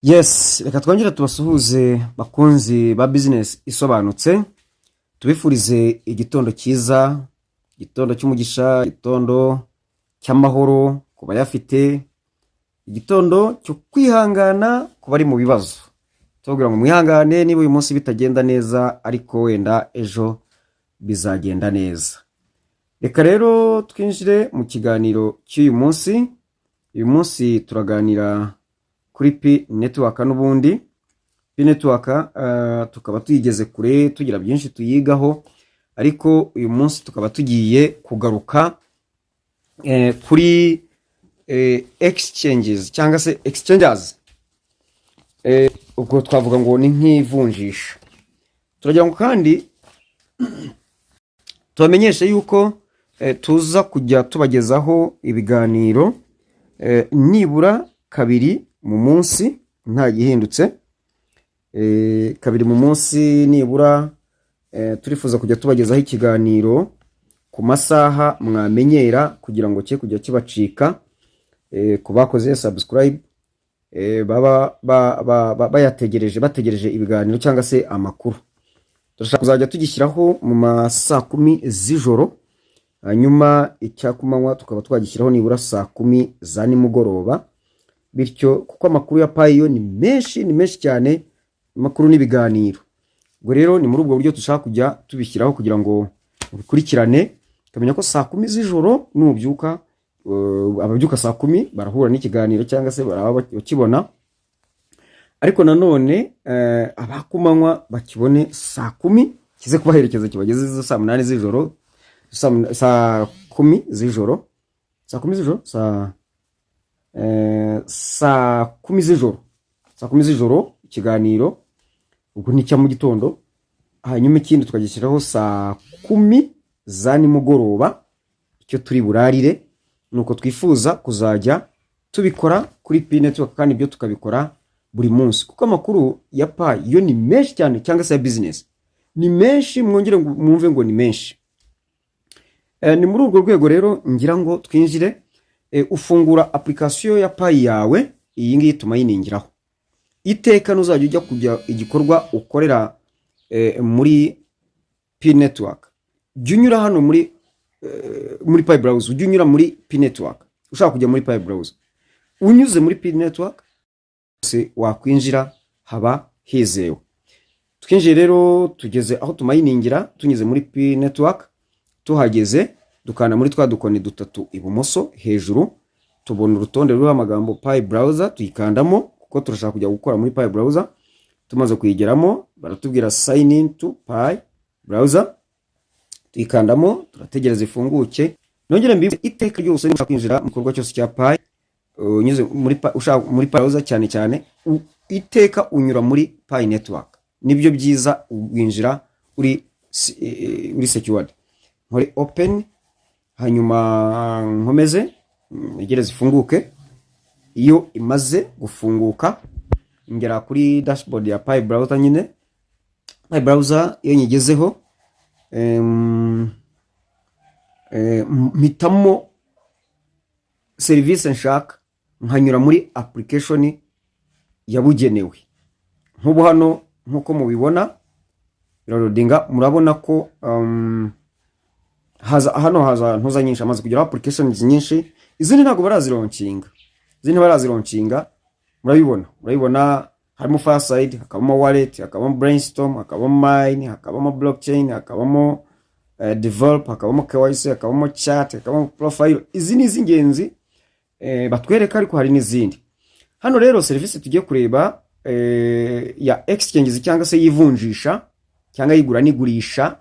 Yes, reka twongere tubasuhuze, bakunzi ba Bizinesi Isobanutse, tubifurize igitondo cyiza, igitondo cy'umugisha, igitondo cy'amahoro ku bayafite, igitondo cyo kwihangana ku bari mu bibazo. Tubabwira ngo mwihangane niba uyu munsi bitagenda neza, ariko wenda ejo bizagenda neza. Reka rero twinjire mu kiganiro cy'uyu munsi. Uyu munsi turaganira kuri Pi Network n'ubundi. Pi Network tukaba tuyigeze kure, tugira byinshi tuyigaho, ariko uyu munsi tukaba tugiye kugaruka kuri exchanges cyangwa se exchanges. Ubwo twavuga ngo ni nk'ivunjisha. Turagira ngo kandi tubamenyeshe yuko tuza kujya tubagezaho ibiganiro nibura kabiri mu munsi nta gihindutse. Kabiri mu munsi nibura, turifuza kujya tubagezaho ikiganiro ku masaha mwamenyera kugira ngo cye kujya kibacika. Ku bakoze subscribe, baba bayategereje, bategereje ibiganiro cyangwa se amakuru, turashaka kuzajya tugishyiraho mu ma saa 10 z'ijoro, hanyuma icya kumanywa tukaba twagishyiraho nibura saa 10 za nimugoroba. Bityo kuko amakuru ya Pi yo ni menshi, ni menshi cyane, amakuru n'ibiganiro. Ubwo rero ni muri ubwo buryo dushaka kujya tubishyiraho kugira ngo ubikurikirane, ukamenya ko saa 10 z'ijoro nubyuka, ababyuka saa 10 barahura n'ikiganiro cyangwa se baraba bakibona, ariko nanone abakumanywa bakibone saa 10, kize kubaherekeza kibageze izo saa 8 z'ijoro, saa 10 z'ijoro, saa 10 z'ijoro, saa 10 z'ijoro, saa 10 z'ijoro ikiganiro, ubwo ni icya mu gitondo, hanyuma ikindi tukagishyiraho saa 10 za nimugoroba, icyo turi burarire. Ni uko twifuza kuzajya tubikora kuri Pi Network, kandi ibyo tukabikora buri munsi, kuko amakuru ya Pi yo ni menshi cyane, cyangwa se ya bizinesi ni menshi. Mwongere ngo mwumve ngo ni menshi. Ni muri urwo rwego rero ngira ngo twinjire. Ufungura application ya Pi yawe, iyi ngiyi tumayiningiraho iteka. Nuzajya ujya kujya igikorwa ukorera muri Pi Network, jya unyura hano muri Pi Browser, ujya unyura muri Pi Network. Ushaka kujya muri Pi Browser, unyuze muri Pi Network hose wakwinjira haba hizewe. Twinjiye rero, tugeze aho tumayiningira tunyuze muri Pi Network. Tuhageze dukanda muri twa dukoni dutatu ibumoso hejuru, tubona urutonde ruriho amagambo Pi Browser, tuyikandamo kuko turashaka kujya gukora muri Pi Browser. Tumaze kuyigeramo, baratubwira "Sign in to Pi Browser", tuyikandamo, turategereza ifunguke. Nongere mbibutse, iteka ryose niba ushaka kwinjira mu gikorwa cyose cya Pi unyuze muri ushaka muri Pi Browser cyane cyane, iteka unyura muri Pi Network, nibyo byiza, winjira uri secured. Nkore open, hanyuma nkomeze ntegereze ifunguke. Iyo imaze gufunguka, ngera kuri dashboard ya Pi Browser nyine. Pi Browser iyo nyigezeho, mpitamo serivisi nshaka, nkanyura muri application yabugenewe. Nk'ubu hano, nk'uko mubibona, biraloadinga. Murabona ko haza hano, haza ntuza nyinshi, amaze kugeraho applications nyinshi. Izindi ntabwo barazilaunchinga, izindi barazilaunchinga. Murabibona, harimo Fireside, hakabamo wallet, hakabamo brainstorm, hakabamo mine, hakabamo blockchain, hakabamo develop, hakabamo KYC, hakabamo chat, hakabamo profile. Izi ni iz'ingenzi batwereka, ariko hari n'izindi. Hano rero serivisi tugiye kureba ya exchanges cyangwa se y'ivunjisha cyangwa y'igura n'igurisha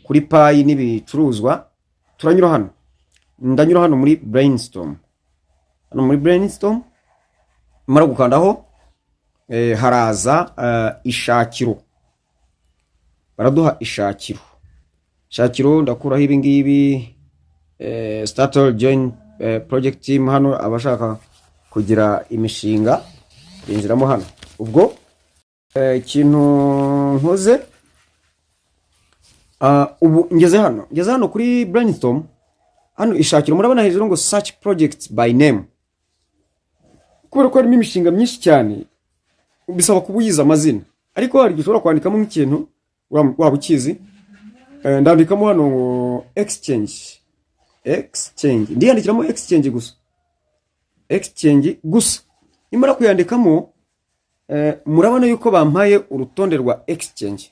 kuri Pi n'ibicuruzwa, turanyura hano. Ndanyura hano muri brainstorm. Hano muri brainstorm mara gukandaho, haraza ishakiro, baraduha ishakiro. Ishakiro ndakuraho ibi ngibi, start, join project team. Hano abashaka kugira imishinga binjiramo hano. Ubwo ikintu nkoze, ubu ngeze hano kuri brainstorm. Hano ishakiro, murabona hejuru ngo "Search projects by name". Kubera ko harimo imishinga myinshi cyane, Bisaba kuba uyizi amazina, ariko hari igihe ushobora kwandikamo nk'ikintu waba ukizi. Ndandikamo hano ngo exchange, exchange, ndiyandikiramo exchange gusa, exchange gusa. Nimara kuyandikamo, murabona yuko bampaye urutonde rwa exchange.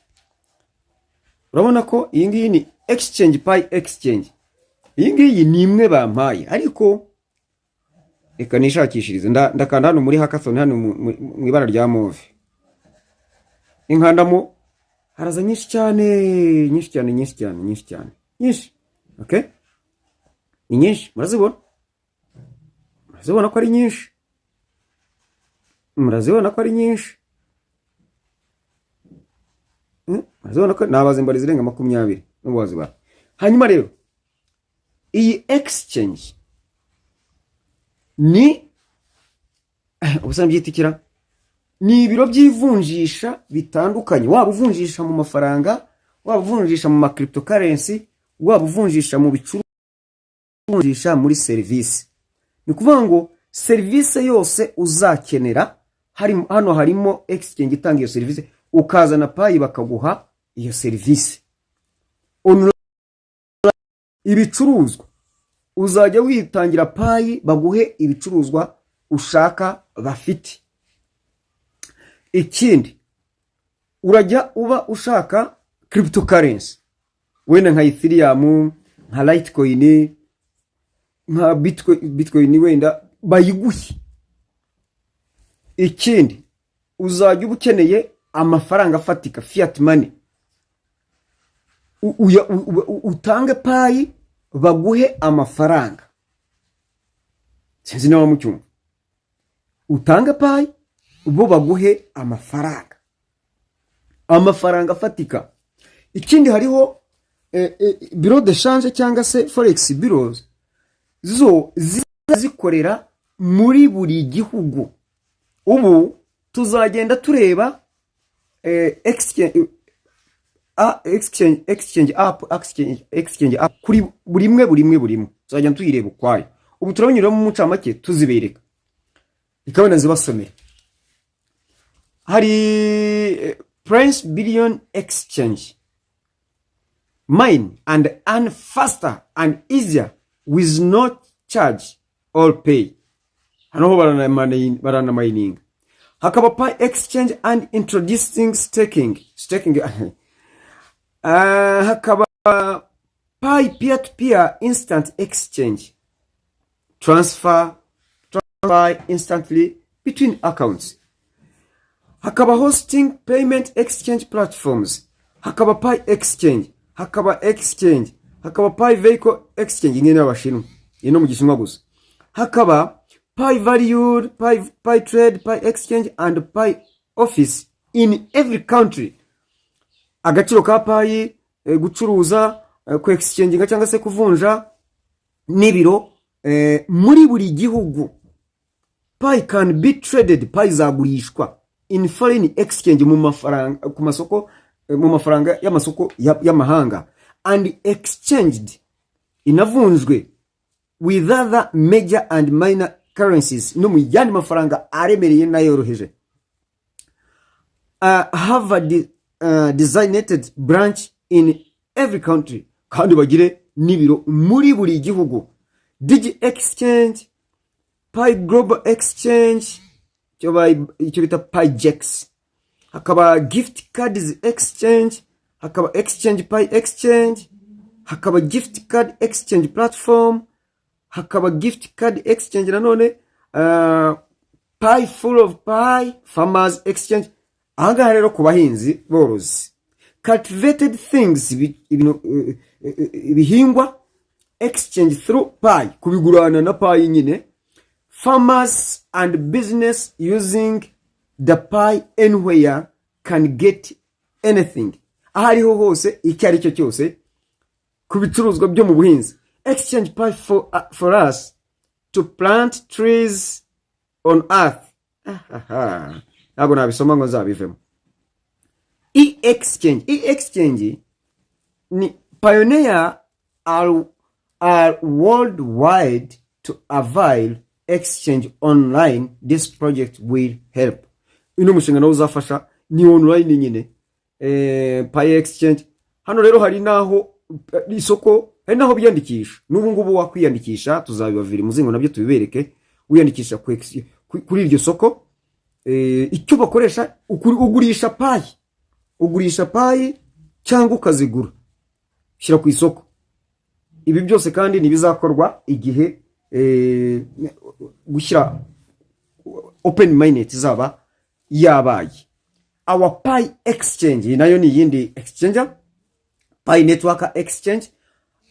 Urabona ko iyi ngiyi ni exchange, Pi Exchange. Iyi ngiyi ni imwe bampaye, ariko reka nishakishirize. Ndakanda hano muri hackathon, hano mu ibara rya mauve. Inkandamo haraza nyinshi cyane, nyinshi cyane, nyinshi cyane, nyinshi cyane, nyinshi. Okay, ni nyinshi, murazibona, murazibona ko ari nyinshi, murazibona ko ari nyinshi. Murazibona ko nabaze mbara zirenga 20 n'ubu wazibara. Hanyuma rero iyi exchange ni ubusa mbyitikira, ni ibiro by'ivunjisha bitandukanye. Waba uvunjisha mu mafaranga, waba uvunjisha mu ma cryptocurrency, waba uvunjisha mu bicuruzwa, uvunjisha muri serivisi, ni ukuvuga ngo serivisi yose uzakenera hano harimo exchange itanga iyo serivisi, ukazana Pi bakaguha iyo serivisi. Online, ibicuruzwa uzajya witangira Pi baguhe ibicuruzwa ushaka bafite. Ikindi, urajya uba ushaka cryptocurrency, wenda nka Ethereum, nka Litecoin, nka Bitcoin wenda, bayiguhe. Ikindi, uzajya uba ukeneye amafaranga afatika, fiat money, utange Pi baguhe amafaranga. Sinzi niba mucyumva. Utange Pi bo baguhe amafaranga, amafaranga afatika. Ikindi, hariho bureau de change cyangwa se forex bureaus, zo ziza zikorera muri buri gihugu. Ubu tuzagenda tureba exchange, exchange app, exchange app kuri buri imwe, buri imwe, buri imwe tuzagenda tuyireba ukwayo. Ubu turabanyuramo mu ncamake tuzibereka, ikabona zibasomera. Hari Prince Billion Exchange, mine and earn faster and easier with no charge or pay. Hano ho baranamayininga. Hakaba Pi Exchange and introducing staking. Hakaba Pi peer to peer instant exchange, transfer instantly between accounts. Hakaba hosting payment exchange platforms, hakaba Pi Exchange, hakaba exchange, hakaba Pi vehicle exchange, imwe n'Abashinwa, iyi no mu Gishinwa gusa. Hakaba Pi valued, Pi trade, Pi exchange and Pi office in every country. Agaciro ka Pi, gucuruza, ku exchanginga cyangwa se kuvunja, n'ibiro muri buri gihugu. Pi can be traded, Pi zagurishwa in foreign exchange, mu mafaranga ku masoko, mu mafaranga y'amasoko y'amahanga, and exchanged, inavunjwe, with other major and minor currencies, no mu yandi mafaranga aremereye n'ayoroheje. Have a designated branch in every country, kandi bagire n'ibiro muri buri gihugu. Digi exchange, Pi Global Exchange, icyo bita PiGex, hakaba gift cards exchange, hakaba exchange, Pi exchange, hakaba gift card exchange platform, hakaba gift card exchange nanone, Pi full of Pi farmers exchange. Ahangaha rero ku bahinzi borozi, cultivated things, ibintu, ibihingwa, exchange through Pi, kubigurana na Pi nyine. Farmers and business using the Pi anywhere can get anything, aho ariho hose, icyo ari cyo cyose ku bicuruzwa byo mu buhinzi. Exchange Pi for us to plant trees on earth. Ahaha. Ntabwo nabisoma ngo nzabivemo. E-exchange, e-exchange ni pioneer are worldwide to avail exchange online. This project will help. Uno mushinga nawo uzafasha, ni online nyine, Pi Exchange. Hano rero hari naho isoko, hari naho biyandikisha. N'ubu ngubu wakwiyandikisha, tuzabibavira imuzingo nabyo tubibereke. Wiyandikisha kuri iryo soko, icyo bakoresha ugurisha Pi, ugurisha Pi cyangwa ukazigura, shyira ku isoko. Ibi byose kandi ntibizakorwa igihe gushyira open mainnet izaba yabaye. Our Pi Exchange, iyi nayo ni iyindi exchange, Pi Network Exchange.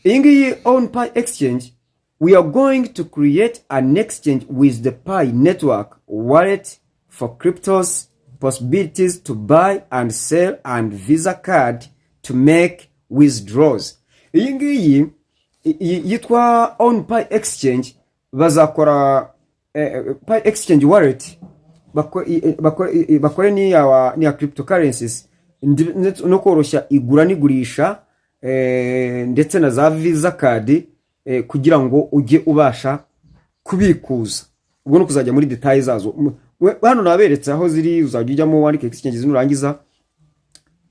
Iyi ngiyi own Pi Exchange, we are going to create an exchange with the Pi Network wallet for cryptos, possibilities to buy and sell, and Visa card to make withdrawals. Iyi ngiyi yitwa own Pi Exchange, bazakora Pi Exchange wallet, bakore n'iya cryptocurrencies no koroshya igura n'igurisha, ndetse na za Visa card, kugira ngo ujye ubasha kubikuza. Ubwo no kuzajya muri détails zazo. Hano naberetse aho ziri. Uzajya ujyamo wandike exchange, nurangiza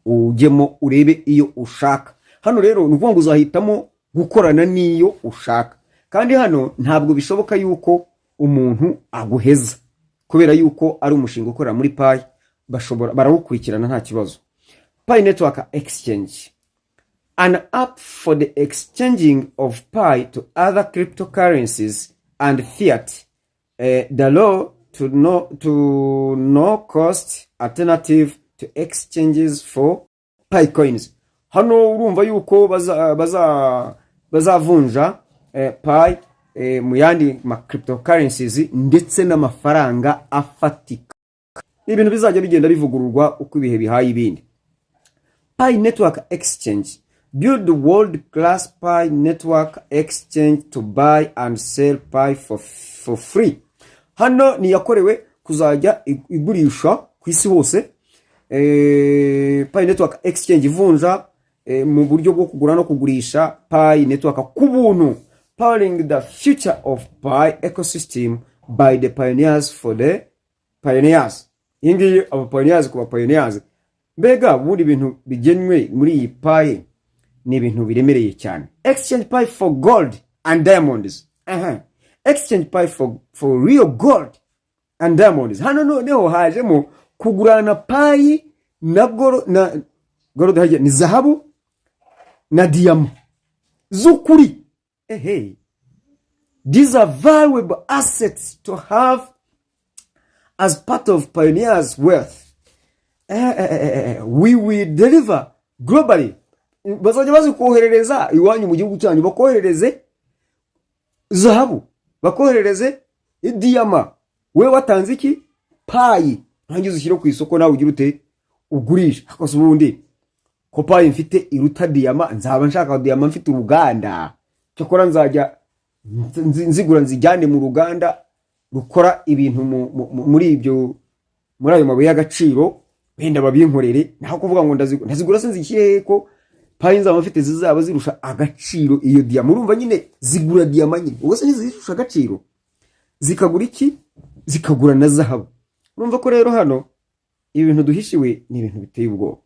ujyemo urebe iyo ushaka. Hano rero ni ukuvuga ngo uzahitamo gukorana n'iyo ushaka, kandi hano ntabwo bishoboka yuko umuntu aguheza, kubera yuko ari umushinga ukorera muri Pi, bashobora barawukurikirana nta kibazo. Pi Network Exchange, an app for the exchanging of Pi to other cryptocurrencies and fiat, the low to no cost alternative to exchanges for Pi coins. Hano urumva yuko bazavunja Pi mu yandi ma cryptocurrencies ndetse n'amafaranga afatika. Ni ibintu bizajya bigenda bivugururwa uko ibihe bihaye ibindi. Pi Network Exchange, build the world class Pi Network Exchange to buy and sell Pi for free. Hano ni yakorewe kuzajya igurisha ku isi hose. Pi Network Exchange ivunja mu buryo bwo kugura no kugurisha Pi Network ku buntu, powering the future of Pi ecosystem by the pioneers for the pioneers. Iyi ngiyi aba pioneers ku ba pioneers. Mbega ubundi ibintu bigenwe muri iyi Pi ni ibintu biremereye cyane. Exchange Pi for gold and diamonds. Aha, exchange Pi for real gold and diamonds. Hano noneho hajemo kugurana Pi na gold, na gold harya ni zahabu na diyama z'ukuri. Ehe, these are valuable assets to have as part of pioneers' wealth. We will deliver globally. Bazajya bazikoherereza iwanyu mu gihugu cyanyu, bakoherereze zahabu, bakoherereze diyama. We watanze iki? Pi. Ntangiza ushyire ku isoko, nawe ugira ute? Ugurisha. Ariko se ubundi ko Pi mfite iruta diyama, nzaba nshaka diyama mfite uruganda? Cyakora nzajya nzigura nzijyane mu ruganda rukora ibintu muri ibyo, muri ayo mabuye y'agaciro, wenda babinkorere. Naho kuvuga ngo ndazigura, ndazigura se nzishyire he ko Pi nzaba mfite zizaba zirusha agaciro iyo diyama? Urumva nyine zigura diyama nyine, ubwo se ntizirusha agaciro? Zikagura iki? Zikagura na zahabu. Urumva ko rero hano ibintu duhishiwe ni ibintu biteye ubwoba,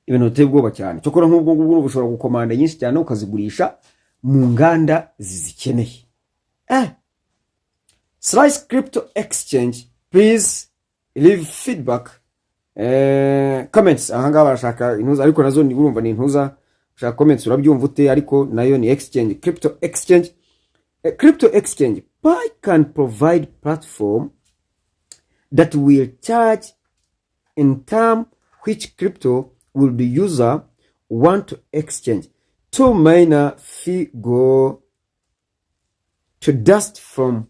ibintu biteye ubwoba cyane. Cyokora nk'ubwo ngubwo ushobora gukomanda nyinshi cyane ukazigurisha mu nganda zizikeneye. Slice Crypto Exchange, please leave feedback, comments. Ahangaha barashaka intuza, ariko nazo ni urumva ni intuza, ushaka comments, urabyumva ute? Ariko nayo ni exchange, crypto exchange. Crypto exchange, Pi can provide platform that will charge in term which crypto will the user want to exchange to minor fee go to dust from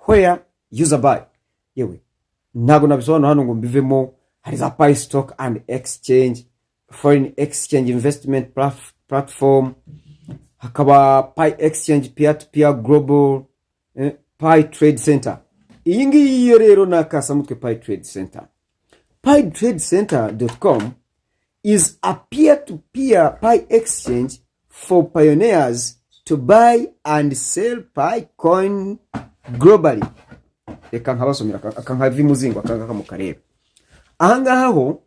where user buy. Yewe, ntabwo nabisobanura hano ngo mbivemo. Hari za Pi Stock and Exchange, foreign exchange investment platform, hakaba Pi Exchange peer to peer global, Pi Trade Center. Iyi ngiyi yo rero ni akasamutwe. Pi Trade Center, pitradecenter.com is a peer-to-peer Pi exchange for pioneers to buy and sell Pi coin globally. Reka nkabasomera aka nkava imuzingo aka ngaka mukareba. Aha ngaha ho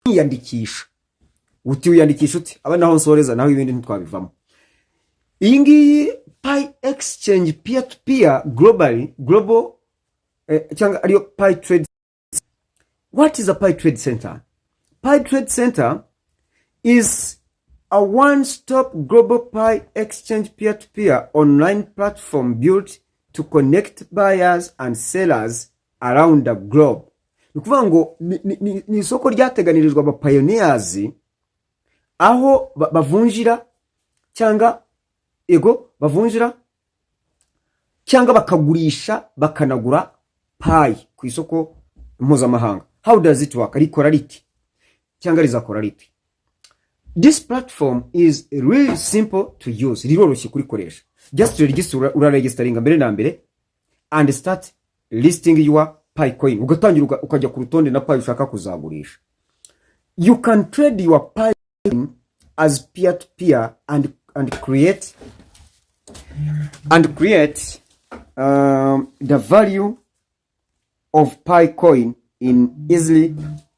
kwiyandikisha, uti wiyandikisha uti? Aba naho nsoreza, naho ibindi ntitwabivamo. Iyi ngiyi Pi Exchange peer to peer globally, global cyangwa ariyo Pi Trade. What is a Pi Trade Center? Pi Trade Center is a one-stop global Pi exchange peer-to-peer online platform built to connect buyers and sellers around the globe. Ni ukuvuga ngo ni isoko ryateganirijwe aba pioneers, aho bavunjira cyangwa, ego, bavunjira cyangwa bakagurisha, bakanagura Pi ku isoko mpuzamahanga. How does it work? Rikora riti cyangwa rizakora riti? This platform is really simple to use, riroroshye kurikoresha. Just register, uraregisteringa mbere na mbere, and start listing your Pi coin, ugatangira ukajya ku rutonde na Pi ushaka kuzagurisha. You can trade your Pi as peer to peer and create the value of Pi coin in easily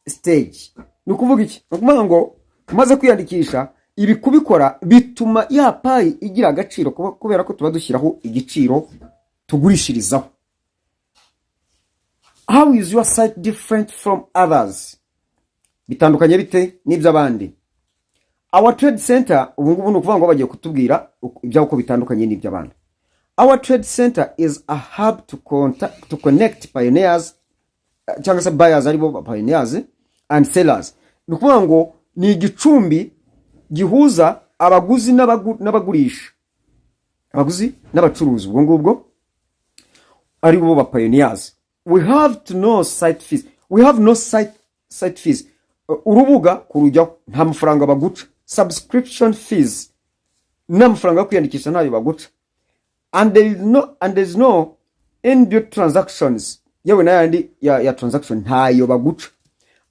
stage. Ni ukuvuga iki? Ni ukuvuga ngo umaze kwiyandikisha, ibi kubikora bituma ya Pi igira agaciro, kubera ko tuba dushyiraho igiciro tugurishirizaho. How is your site different from others? Bitandukanye bite n'iby'abandi? Our trade center, ubu ngubu ni ukuvuga ngo bagiye kutubwira ibyabo uko bitandukanye n'iby'abandi. Our trade center is a hub to connect pioneers cyangwa se buyers, aribo pioneers, and sellers. Ni ukuvuga ngo ni igicumbi gihuza abaguzi n'abagurisha, abaguzi n'abacuruzi, ubwo ngubwo ari bo ba pioneers. We have to no site fees, we have no site fees. Urubuga kurujyaho nta mafaranga baguca. Subscription fees, n'amafaranga yo kwiyandikisha ntayo baguca. And there is no inbuilt transactions, yewe n'ayandi ya transaction ntayo baguca.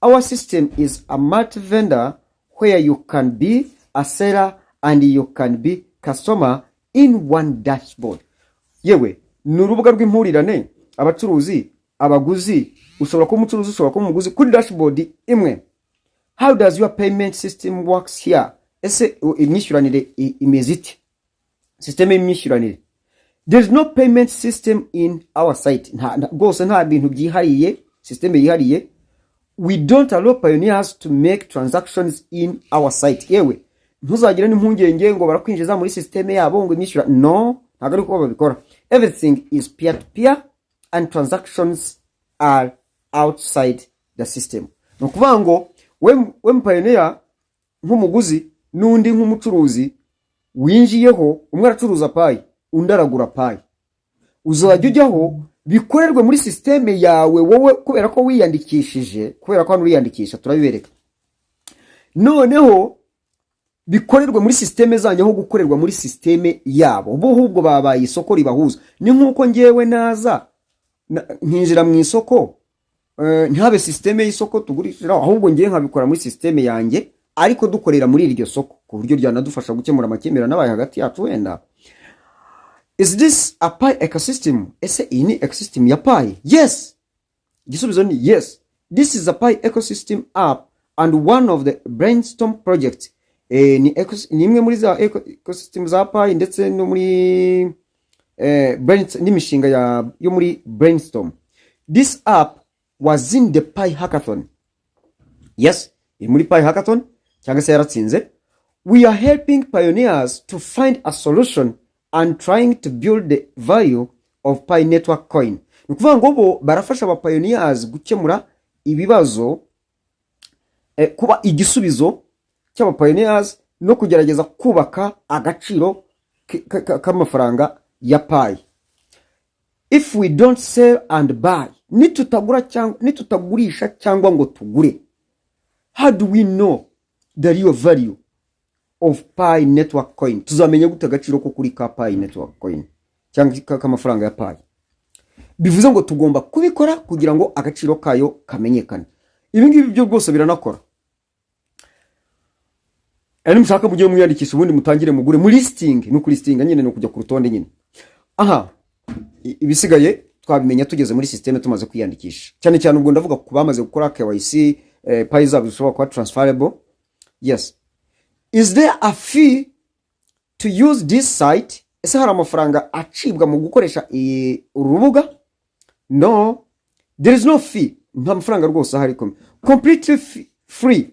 Our system is a multi-vendor where you can be a seller and you can be customer in one dashboard. Yewe, ni urubuga rw'impurirane, abacuruzi, abaguzi, ushobora kuba umucuruzi, ushobora kuba umuguzi kuri dashboard imwe. How does your payment system works here? Ese imyishyuranire imeze ite, system y'imyishyuranire? There is no payment system in our site. Rwose nta bintu byihariye, system yihariye. We don't allow pioneers to make transactions in our site. Yewe, ntuzagire n'impungenge ngo barakwinjiza muri system yabo ngo imyishyura. No, ntabwo ari uko babikora. Everything is peer to peer and transactions are outside the system. Ni ukuvuga ngo we pioneer nk'umuguzi n'undi nk'umucuruzi winjiyeho, umwe aracuruza Pi, undi aragura Pi, uzajya ujyaho bikorerwe muri system yawe wowe, kubera ko wiyandikishije, kubera ko hano uriyandikisha, turabibereka, noneho bikorerwe muri system zanyu aho gukorerwa muri system yabo. Bo ahubwo babaye isoko ribahuza. Ni nk'uko ngewe naza nkinjira mu isoko, ntihabe system y'isoko tugurishiraho, ahubwo ngewe nkabikora muri system yanjye, ariko dukorera muri iryo soko, ku buryo ryanadufasha gukemura amakimbirane abaye hagati yacu wenda. Is this a Pi ecosystem? Ese iyi ni ecosystem ya Pi? Yes, igisubizo ni yes. This is a Pi ecosystem app and one of the Brainstorm project. Ni imwe muri za ecosystem za Pi ndetse no muri n'imishinga yo muri Brainstorm. This app was in the Pi Hackathon. Yes, iri muri Pi Hackathon cyangwa se yaratsinze. We are helping pioneers to find a solution and trying to build the value of Pi Network coin. Ni ukuvuga ngo bo barafasha aba pioneers gukemura ibibazo, kuba igisubizo cy'aba pioneers no kugerageza kubaka agaciro k'amafaranga ya Pi. If we don't sell and buy, nitutagura cyangwa nitutagurisha cyangwa ngo tugure, how do we know the real value of Pi Network coin? Tuzamenya gute agaciro ko kuri ka Pi Network coin cyangwa k'amafaranga ya Pi? Bivuze ngo tugomba kubikora kugira ngo agaciro kayo kamenyekane. Ibi ngibi byo rwose biranakora. Ari mushaka mujye mwiyandikisha, ubundi mutangire mugure muri listing. Ni ukulistinga nyine, ni ukujya ku rutonde nyine. Aha ibisigaye Twabimenya tugeze muri système, tumaze kwiyandikisha. Cyane cyane ubwo ndavuga ku bamaze gukora KYC, Pi zabo zishobora kuba transferable. Yes. Is there a fee to use this site? Ese hari amafaranga acibwa mu gukoresha iyi uru rubuga? No, there is no fee. Nta mafaranga rwose ahari. Completely free,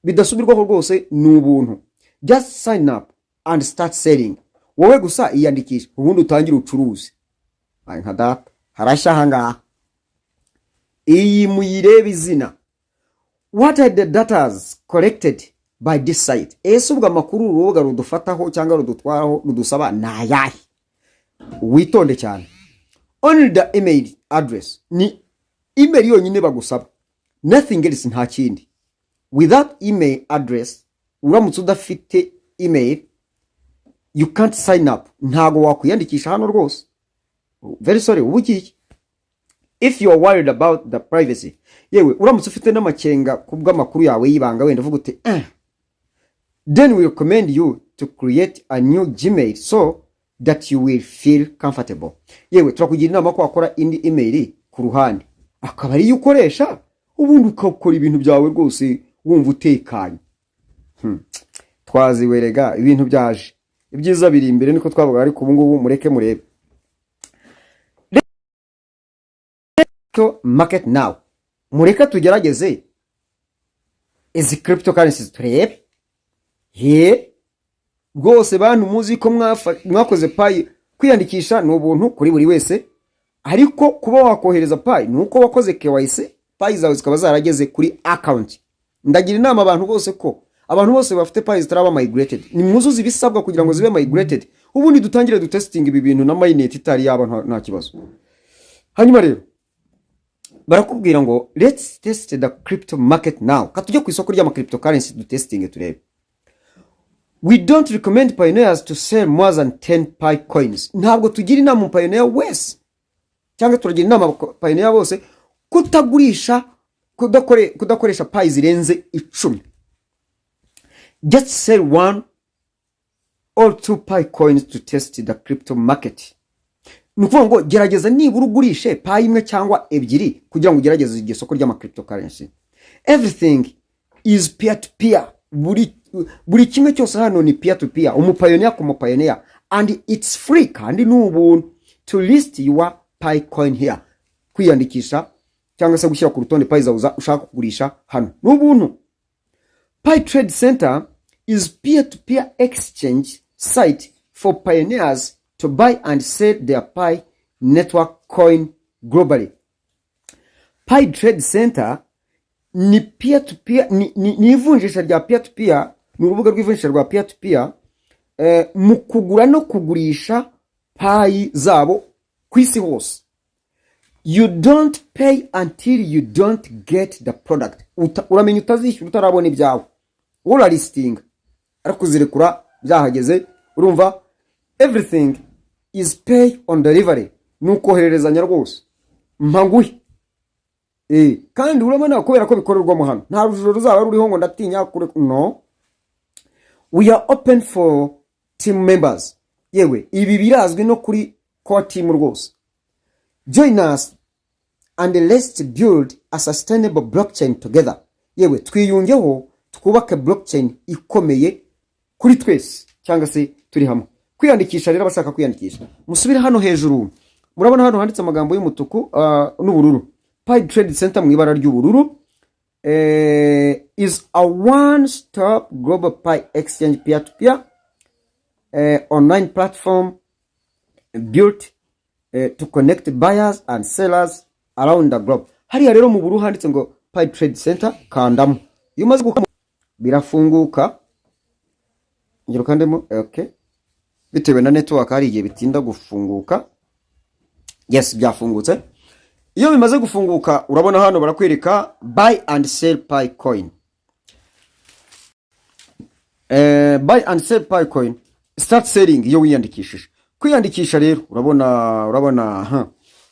bidasubirwaho rwose, ni ubuntu. Just sign up and start selling. Wowe gusa iyandikisha, ubundi utangire ucuruze. Ay, nka data harashya ahangaha. Iyi muyirebe izina. What are the datas collected by this site? Ese ubwo amakuru urubuga rudufataho cyangwa rudutwaraho, rudusaba, ni ayahe? Witonde cyane. Only the email address, ni email yonyine bagusaba, nothing else, nta kindi. Without email address, uramutse udafite email, you can't sign up, ntago wakwiyandikisha hano rwose. Very sorry, uba ugiye. If you are worried about the privacy, yewe uramutse ufite n'amakenga ku bw'amakuru yawe y'ibanga, wenda uvuga uti "Eh," then we recommend you to create a new Gmail so that you will feel comfortable. Yewe turakugira inama ko wakora indi email ku ruhande, akaba ariyo ukoresha, ubundi ukakora ibintu byawe rwose wumva utekanye. Twaziwerega ibintu byaje, ibyiza biri imbere, niko twavuga. Ariko ubu ngubu mureke murebe crypto market now. Mureke tugerageze izi cryptocurrencies turebe. He rwose bantu muzi ko mwakoze Pi, kwiyandikisha ni ubuntu kuri buri wese, ariko kuba wakohereza Pi ni uko wakoze KYC, Pi zawe zikaba zarageze kuri account. Ndagira inama abantu bose ko abantu bose bafite Pi zitaraba migrated, ni mwuzuze ibisabwa kugira ngo zibe migrated, ubundi dutangire dutesting ibi bintu na mainnet itari yaba, nta kibazo. Hanyuma rero barakubwira ngo "Let's test the crypto market now." Katujye ku isoko ry'ama cryptocurrency dutestinge turebe. We don't recommend pioneers to sell more than 10 Pi coins. Ntabwo tugira inama umupioneer wese, cyangwa turagira inama pioneer bose kutagurisha, kudakoresha Pi zirenze 10. Just sell one or two Pi coins to test the crypto market. Ni ukuvuga ngo gerageza nibura ugurishe Pi imwe cyangwa ebyiri kugira ngo ugerageze iryo soko ry'ama cryptocurrency. Everything is peer to peer. Buri kimwe cyose hano ni peer to peer, umupioneer ku mupioneer, and it's free, kandi ni ubuntu, to list your Pi coin here. Kwiyandikisha cyangwa se gushyira ku rutonde Pi zawe ushaka kugurisha hano ni ubuntu. Pi Trade Center is peer-to-peer exchange site for pioneers to buy and sell their Pi Network coin globally. Pi Trade Center ni peer to peer, ni ivunjisha rya peer to peer, ni urubuga rw'ivunjisha rwa peer to peer mu kugura no kugurisha Pi zabo ku isi hose. You don't pay until you don't get the product. Uramenya utazishyura utarabona ibyawe. Wowe uralistinga, ariko uzirekura byahageze. Urumva, everything is pay on delivery, ni ukohererezanya rwose, mpanguhe. Kandi urabona kubera ko bikorerwamo hano, nta rujijo ruzaba ruriho ngo ndatinya kure. No, we are open for team members. Yewe ibi birazwi no kuri core team rwose. Join us and let's build a sustainable blockchain together. Yewe twiyungeho, twubake blockchain ikomeye kuri twese, cyangwa se turi hamwe. Kwiyandikisha rero, abashaka kwiyandikisha, musubire hano hejuru. Murabona hano handitse amagambo y'umutuku n'ubururu, Pi Trade Center mu ibara ry'ubururu, is a one stop global Pi exchange peer to peer online platform built to connect buyers and sellers around the globe. Hariya rero mu bururu handitse ngo Pi Trade Center, kandamo. Iyo umaze gukanda birafunguka. Ngero ukandemo. Okay, bitewe na network hari igihe bitinda gufunguka. Yes, byafungutse. Iyo bimaze gufunguka, urabona hano barakwereka buy and sell Pi coin. Buy and sell Pi coin, start selling. Iyo wiyandikishije, kwiyandikisha rero urabona ha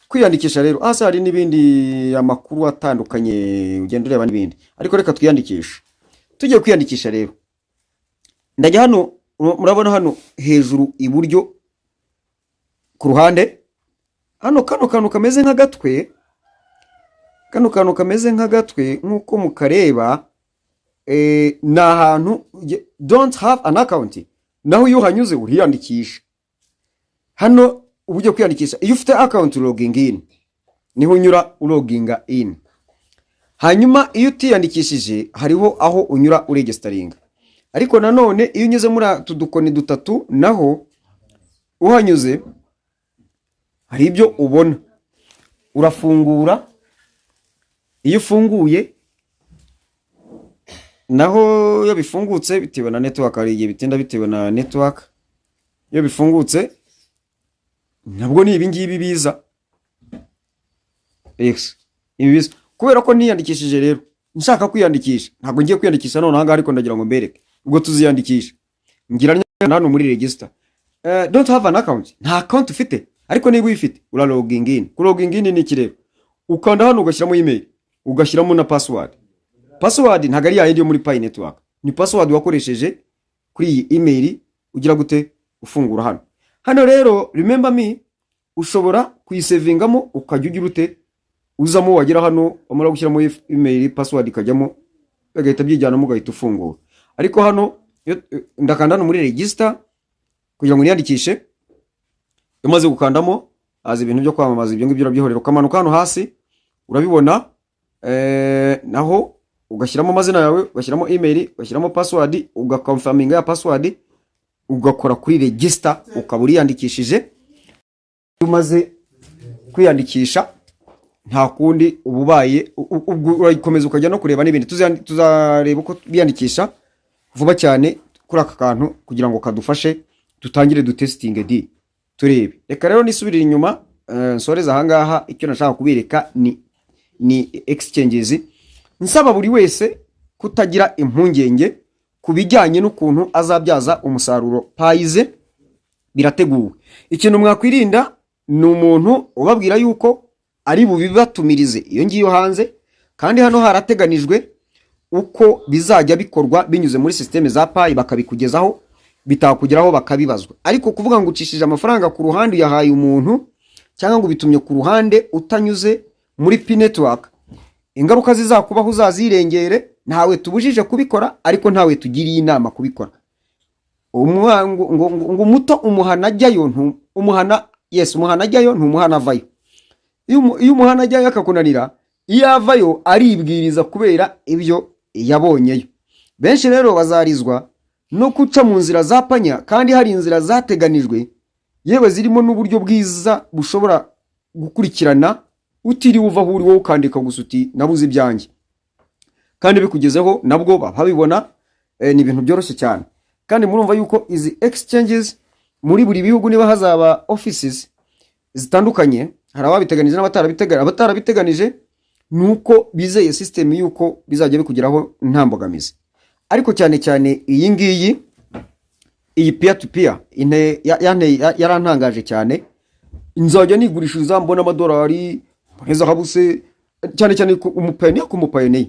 kwiyandikisha rero hasi hari n'ibindi amakuru atandukanye ugenda ureba n'ibindi, ariko reka twiyandikishe. Tugiye kwiyandikisha rero, ndajya hano, murabona hano hejuru iburyo ku ruhande. Hano kano kantu kameze nk'agatwe, kano kantu kameze nk'agatwe nk'uko mukareba, ni ahantu "don't have an account". Naho iyo uhanyuze uriyandikisha. Hano uba ugiye kwiyandikisha. Iyo ufite account, logging in niho unyura uloginga in. Hanyuma iyo utiyandikishije, hariho aho unyura uregisteringa. Ariko nanone iyo unyuze muri utu dukoni dutatu, naho uhanyuze hari ibyo ubona. Urafungura. Iyo ufunguye naho, iyo bifungutse, bitewe na network, hari igihe bitinda bitewe na network. Iyo bifungutse nabwo ni ibi ngibi biza. Yes, ibi biza kubera ko niyandikishije. Rero nshaka kwiyandikisha, ntabwo ngiye kwiyandikisha none ahangaha, ariko ndagira ngo mbereke ubwo tuziyandikisha. Ngira hano muri register, "don't have an account", nta account ufite. Ariko niba uyifite, ura logging in. Ku logging in ni iki rero? Ukanda hano, ugashyiramo email, ugashyiramo na password. Password ntabwo ari yayindi yo muri Pi Network, ni password wakoresheje kuri iyi email. Ugira gute? Ufungura hano. Hano rero "remember me" ushobora kuyisavingamo, ukajya ugira ute? Uzamo, wagera hano, wamara gushyiramo email, password ikajyamo, bagahita byijyanamo, ugahita ufungura. Ariko hano ndakanda hano muri register kugira ngo niyandikishe. Iyo umaze gukandamo, haza ibintu byo kwamamaza. Ibyo ngibyo urabyihorera, ukamanuka hano hasi, urabibona, naho ugashyiramo amazina yawe, ugashyiramo email, ugashyiramo password, ugaconfirminga ya password, ugakora kuri register, ukaba uriyandikishije. Iyo umaze kwiyandikisha, nta kundi uba ubaye, ubwo urakomeza ukajya no kureba n'ibindi. Tuzareba uko biyandikisha vuba cyane kuri aka kantu kugira ngo kadufashe dutangire dutestinge di turebe. Reka rero nisubirire inyuma, nsoreze ahangaha. Icyo nashaka kubereka ni exchanges. Nsaba buri wese kutagira impungenge ku bijyanye n'ukuntu azabyaza umusaruro Pi ze. Birateguwe. Ikintu mwakwirinda ni umuntu ubabwira yuko ari bubibatumirize iyo ngiyo hanze, kandi hano harateganijwe uko bizajya bikorwa binyuze muri système za Pi, bakabikugezaho, bitakugeraho bakabibazwa. Ariko kuvuga ngo ucishije amafaranga ku ruhande, uyahaye umuntu, cyangwa ngo ubitumye ku ruhande utanyuze muri Pi Network, ingaruka zizakubaho uzazirengere. Ntawe tubujije kubikora, ariko ntawe tugiriye inama kubikora. Ngo umuto umuhana ajyayo, umuhana, yes, umuhana ajyayo ntumuhana avayo. Iyo umuhana ajyayo akakunanira, iyo avayo aribwiriza kubera ibyo yabonyeyo. Benshi rero bazarizwa no guca mu nzira za panya, kandi hari inzira zateganijwe, yewe zirimo n'uburyo bwiza bushobora gukurikirana utiriwe uva aho uri. Wowe ukandika gusa uti "nabuze ibyanjye", kandi bikugezeho nabwo baba babibona. Ni ibintu byoroshye cyane. Kandi murumva yuko izi exchanges muri buri bihugu niba hazaba offices zitandukanye, hari ababiteganije n'abatarabiteganije. Abatarabiteganije ni uko bizeye system y'uko bizajya bikugeraho nta mbogamizi. Ariko cyane cyane iyi ngiyi, iyi peer to peer, yarantangaje cyane. Nzajya nigurishiriza, mbona amadolari, mbone zahabu se, cyane cyane ku umupioneer. Ku mupioneer,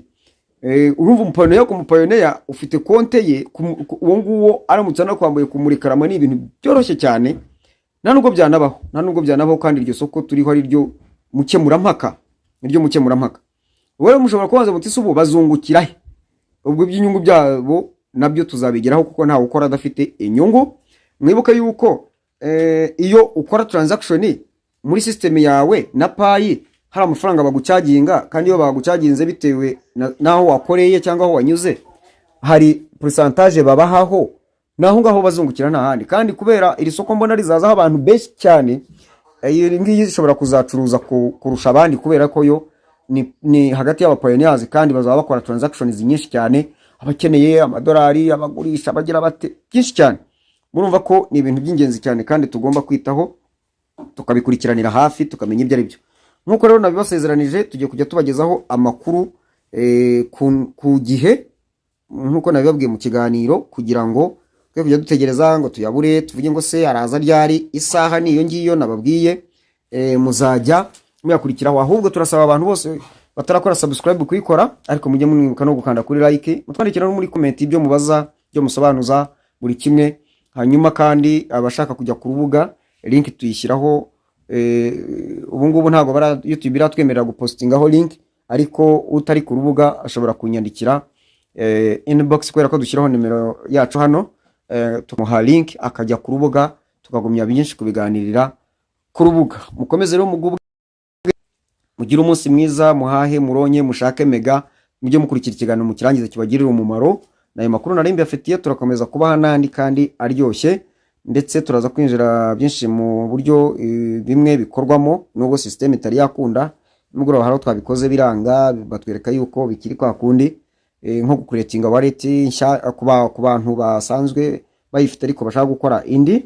urumva, umupioneer ku mupioneer ufite konte ye, uwo nguwo aramutse anakwambuye kumurekarama ni ibintu byoroshye cyane. Nta nubwo byanabaho, nta nubwo byanabaho. Kandi iryo soko turiho ari ryo mukemurampaka, niryo mukemurampaka. Wowe mushobora kubaza muti "se ubu bazungukira he?" Ubwo iby'inyungu byabo nabyo tuzabigeraho, kuko ntawe ukora adafite inyungu. Mwibuke yuko iyo ukora transaction muri system yawe na Pi, hari amafaranga bagucharginga. Kandi iyo bagucharginze, bitewe n'aho wakoreye cyangwa aho wanyuze, hari pourcentage babahaho. Naho ngaho bazungukira, nta handi. Kandi kubera iri soko mbona rizazaho abantu benshi cyane, iyi ngiyi ishobora kuzacuruza kurusha abandi, kubera ko yo ni hagati y'abapioneers, kandi bazaba bakora transactions nyinshi cyane, abakeneye amadolari, abagurisha, bagira bate, byinshi cyane. Murumva ko ni ibintu by'ingenzi cyane kandi tugomba kwitaho, tukabikurikiranira hafi, tukamenya ibyo ari byo. Nk'uko rero nabibasezeranije, tugiye kujya tubagezaho amakuru ku gihe, nk'uko nabibabwiye mu kiganiro, kugira ngo twe kujya dutegereza ngo tuyabure, tuvuge ngo "se araza ryari?" Isaha ni iyo ngiyo nababwiye, muzajya muyakurikiraho. Ahubwo turasaba abantu bose batarakora subscribe kuyikora, ariko mujye mwibuka no gukanda kuri like, mutwandikira no muri comment ibyo mubaza, ibyo musobanuza, buri kimwe. Hanyuma kandi abashaka kujya ku rubuga, link tuyishyiraho. Ubu ngubu ntabwo bara YouTube iratwemerera gupostingaho link, ariko utari ku rubuga ashobora kunyandikira inbox, kubera ko dushyiraho nimero yacu hano, tumuha link akajya ku rubuga, tukagumya byinshi kubiganirira ku rubuga. Mukomeze rero mugubwe, mugire umunsi mwiza, muhahe, muronke, mushake mega, mujye mukurikira ikiganiro mukirangize kibagirire umumaro. N'ayo makuru nari mbafitiye, turakomeza kubaha n'andi kandi aryoshye, ndetse turaza kwinjira byinshi mu buryo bimwe bikorwamo, nubwo system itari yakunda. Nimugoroba hari aho twabikoze biranga, batwereka yuko bikiri kwa kundi, nko gucreatinga wallet nshya ku bantu basanzwe bayifite ariko bashaka gukora indi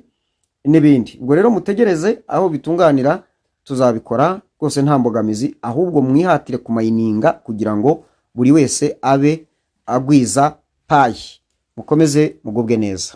n'ibindi. Ubwo rero mutegereze aho bitunganira, tuzabikora rwose nta mbogamizi, ahubwo mwihatire kumininga kugira ngo buri wese abe agwiza Pi. Mukomeze mugubwe neza.